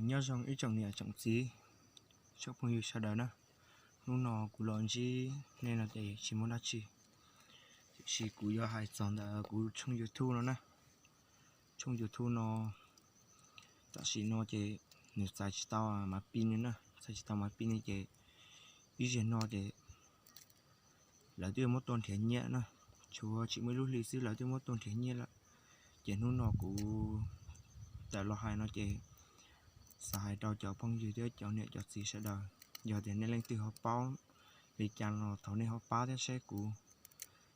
Nyob zoo ib tsoom niam tsoom txiv, tsoom phooj ywg sawv daws na. Hnub no kuv los ntsib nej no ces tsis muaj dab tsi, tiam sis kuv yuav hais txog ntawm kuv tshooj YouTube no na. Tshooj YouTube no tam sim no ces nws txais tsis tau mav pin li na, txais tsis tau mav pin li ces ib zaug no ces lawv twb muab tua nrhiav nyiaj na, tshuav tsis muaj ib lub hli xwb lawv twb muab tua nrhiav nyiaj lawm. Ces hnub no kuv tawm los hais no ces xav hais rau cov phooj ywg thiab cov niam cov txiv sawv daws, yog tias nej leej twg ho paub li cas los thov nej ho pab thiab saib kuv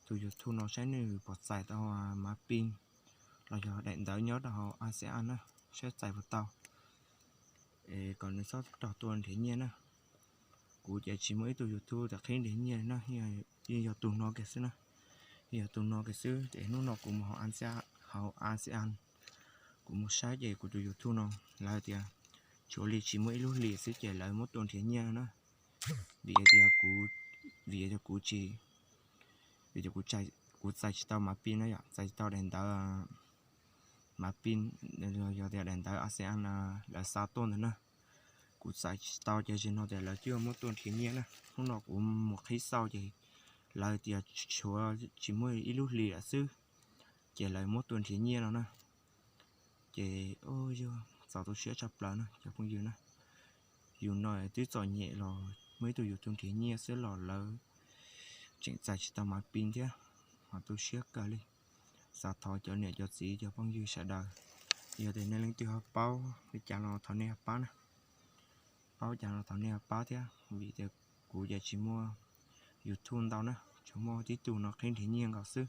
tus YouTube no saib nws puas txais tau mav pin los yog daim ntawv nyob rau hauv A C A na, saib txais puas tau, es kom nws txhob raug tua nrhiav nyiaj na. Kuv ces tsis muaj ib tug YouTube tam qhib nrhiav nyiaj na, yeej yog tus no kiag xwb na, yeej yog tus no kiag xwb. Ces hnub no kuv mus hauv A C A, kuv mus saib ces kuv tus YouTube no lawv tias tshuav li tsis muaj ib lub hlis xwb ces lawv muab tua nrhiav nyiaj na. Vim tias kuv, vim tias kuv tsis, vim tias kuv txais tsis tau mav pin na yom, txais tsis tau daim ntawv mav pin, yog tias daim ntawv A C A lawv xa tuaj ntawd na. Kuv txais tsis tau ces zaum no tias lawv twb muab tua nrhiav nyiaj na. Hnub no kuv mus qhib xauj ces lawv tias tshuav tsis muaj ib lub hlis lawm xwb ces lawv muab tua nrhiav nyiaj no na. Ces yog txaus tu siab tshaj plaws na cov phooj ywg na. Yus no twb txom nyem los muaj ib tug YouTube nrhiav nyiaj xwb los lawv tseem txais tsis tau mav pin thiab, mas tu siab kawg li. Xav thov cov niam cov txiv cov phooj ywg sawv daws, yog tias nej leej twg ho paub li cas los thov nej ho pab na, paub cas los thov nej ho pab thiab. Vim tias kuv ces tsis muaj YouTube ntau na, tsuas muaj tib tug no qhib nrhiav nyiaj nkaus xwb.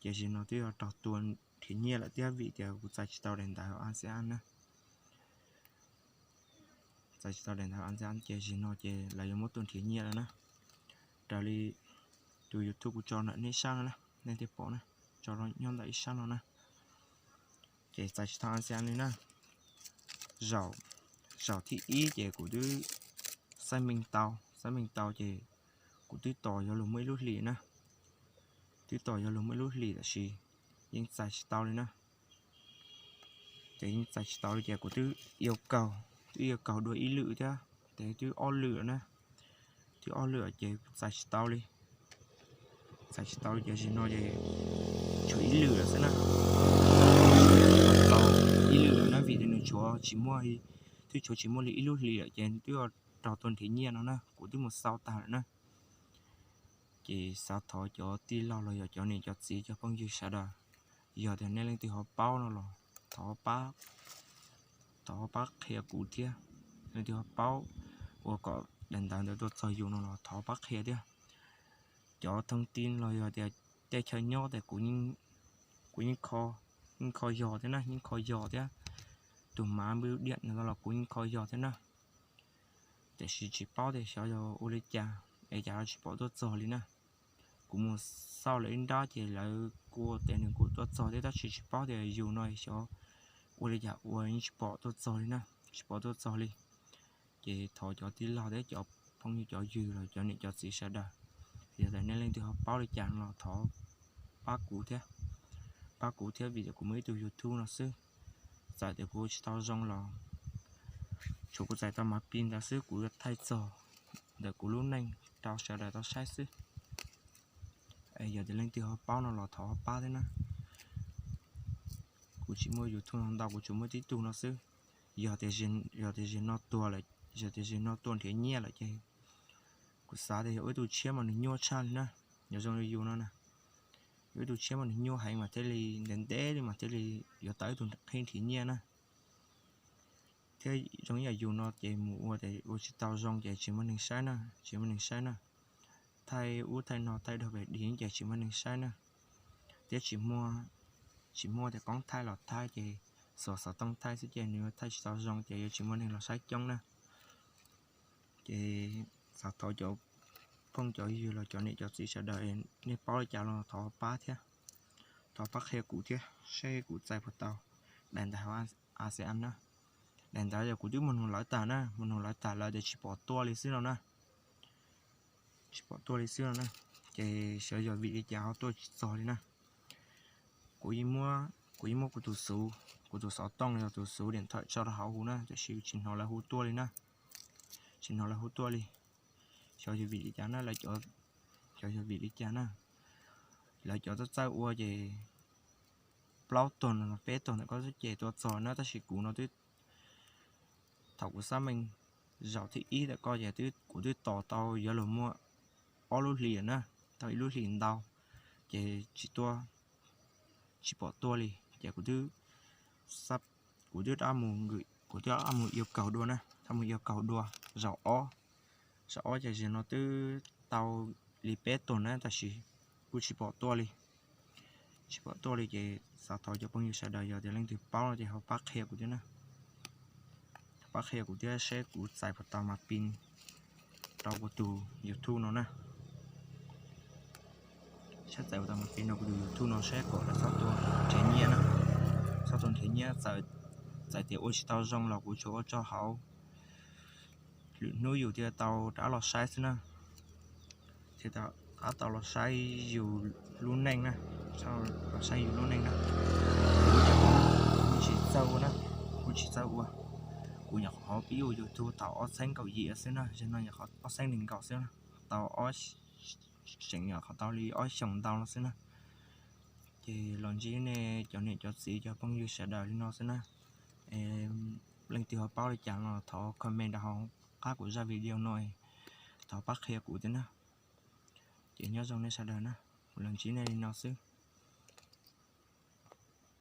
Ces zaum no twb yog raug tua nrhiav nyiaj lawm thiab vim tias kuv txais tsis tau daim ntawv A C A na, txais tsis tau daim ntawv A C A ces zaum no ces lawv yuav muab tua nrhiav nyiaj lawm na. Raws li tus YouTube kuv tso ntawm nej sab no na, nej thiaj pom na, tso nyob ntawm ib sab no na. Ces txais tsis tau A C A li na. Zaum, zaum thib ib ces kuv twb xab meej tau, xab meej tau ces kuv twb tos yuav luag muaj ib lub hlis na, twb tos yuav luag muaj ib lub hlis tab sis yeej txais tsis tau li na. Ces yeej txais tsis tau li ces kuv twb yuav kaug, twb yuav kaug dua ib lwm thiab, ces twb ob lwm lawm na, twb ob lwm ces txais tsis tau li, txais tsis tau li ces zaum no ces tshuav ib lwm lawm xwb na, tau ib lwm lawm na vim tias nws tshuav tsis muaj, twb tshuav tsis muaj li ib lub hlis lawm ces twb raug tua nrhiav nyiaj no na, kuv twb mus xauj tag lawm na. Ces xav thov cov tij laug los yog cov niam cov txiv cov phooj ywg sawv daws, yog tias nej leej twg ho paub no los thov pab, thov pab qhia kuv thiab. Leej twg ho paub ua kom daim ntawv ntawd tuaj txog yus no los thov pab qhia thiab. Cov thoob tij los yog tias tej chaw nyob tias kuv yeej kho, yeej kho yog thiab na, yeej kho yog thiab. Tus mav npwb diam no los kuv yeej kho yog thiab na. Tiam sis tsis paub tias xyov yog ua li cas es cas tsis pom tuaj txog li na. Kuv mus xauj lawv ib nrab ces lawv kuj tias nws kuj tuaj txog thiab tab sis tsis paub tias yus no xyov ua li cas ua yeej tsis pom tuaj txog li na, tsis pom tuaj txog li. Ces thov cov tij laug thiab cov phooj ywg cov ywg los cov niam cov txiv sawv daws, yog tias nej leej twg ho paub li cas no los thov pab kuv thiab, pab kuv thiab vim tias kuv muaj ib tug YouTube no xwb. Txawm tias kuv ua tsis tau zoo los tsuav kuv txais tau mav pis ntawd xwb kuv yuav thaij txog ntawm kuv lub neej rau sawv daws tau saib xwb. Yog tias leej twg ho paub no los thov pab thiab na. Kuv tsis muaj YouTube no ntau, kuv tsuas muaj tib tug no xwb. Yog tias, yog tias zaum no tuag lawm, yog tias zaum no tuaj nrhiav nyiaj lawm ces kuv xav tias yog ua ib tug tshiab mas nws nyuaj tshaj li na. Yog zoo li yus no na, yog ib tug tshiab mas nws nyuaj heev mas thiaj li ntev ntev li mas thiaj li yuav tau ib tug qhib nrhiav nyiaj na. Thiab zoo ib yam yus no ces mus ua tias ua tsis tau zoo ces tsis muaj neeg saib na, tsis muaj neeg saib na. Thaij ub thaij no thaij dog pes dis ces tsis muaj neeg saib na. Thiab tsis muaj, tsis muaj tias koob thaij los thaij ces xuas xov tooj thaij xwb ces nws yuav thaij tsis tau zoo ces yuav tsis muaj neeg los saib coob na. Ces xav thov cov phooj cov ywg los cov niam cov txiv sawv daws, nej paub li cas los thov pab thiab, thov pab qhia kuv thiab seb kuv txais puas tau daim ntawv hauv A C A na. Daim ntawv yog kuv twb mus nug lawv tag na, mus nug lawv tag lawv tias tsis pom tuaj li xwb no na, tsis pom tuaj li xwb no na. Ces xyov yog vim li cas ho tuaj tsis txog li na. Kuv yeej muab, kuv yeej muab kuv tus xuv kuv tus xov tooj yog tus xuv diam thawm tso rau hauv hu na, tiam sis tsis hnov lawv hu tuaj li na. Tsis hnov lawv hu tuaj li. Xyov yog vim li cas na, lawv cov, xyov yog vim li cas na. Lawv cov txawj txawj ua ces plaub tug no peb tug ntawm ko xwb ces tua txog na, tab sis kuv no twb, thaum kuv xab meej zaum thib ib ntawm ko ces kuv twb tos tau yuav luag muaj ob lub hlis na, tau ib lub hlis ntau, ces tsis tuaj, tsis pom tuaj li. Ces kuv twb, kuv twb, kuv twb mus yuav kaug dua na, mus yuav kaug dua zaum ob. Zaum ob ces zaum no twb tau li peb tug na, tab sis kuj tsis pom tuaj li. Tsis pom tuaj li ces xav thov cov phooj ywg sawv daws yog tias leej twg paub no ces ho pab qhia kuv thiab na. Pab qhia kuv thiab seb kuv txais puas tau mas pin rau kuv tus YouTube no na. Seb txais puas tau mas pin rau kuv tus YouTube no seb kom lawv txhob tua nrhiav nyiaj na. Txhob tua nrhiav nyiaj, txawm tias ua tsis tau zoo los kuv tsuas ua tso hauv lwm hnub yus thiaj tau rov qab los saib xwb na. Thiaj rov qab tau los saib yus lub neej na, los saib yus lub neej na. Kuv tsis txawj ua na, kuv tsis txawj ua. Kuv nyuam qhuav pib ua YouTube tau ob txhiab kaum yim xwb na, zaum no nyuam qhuav ob txhiab nees nkaum xwb na, tau ob, tseem nyuam qhuav tau li ob xyoos ntau no xwb na. Ces los ntsib nej cov niam cov txiv cov phooj ywg sawv daws li no xwb na. Leej twg ho paub li cas no thov comment rau hauv qab kuv zaj video no, thov pab qhia kuv thiab na. Ces nyob zoo nej sawv daws na, kuv los ntsib nej li no xwb.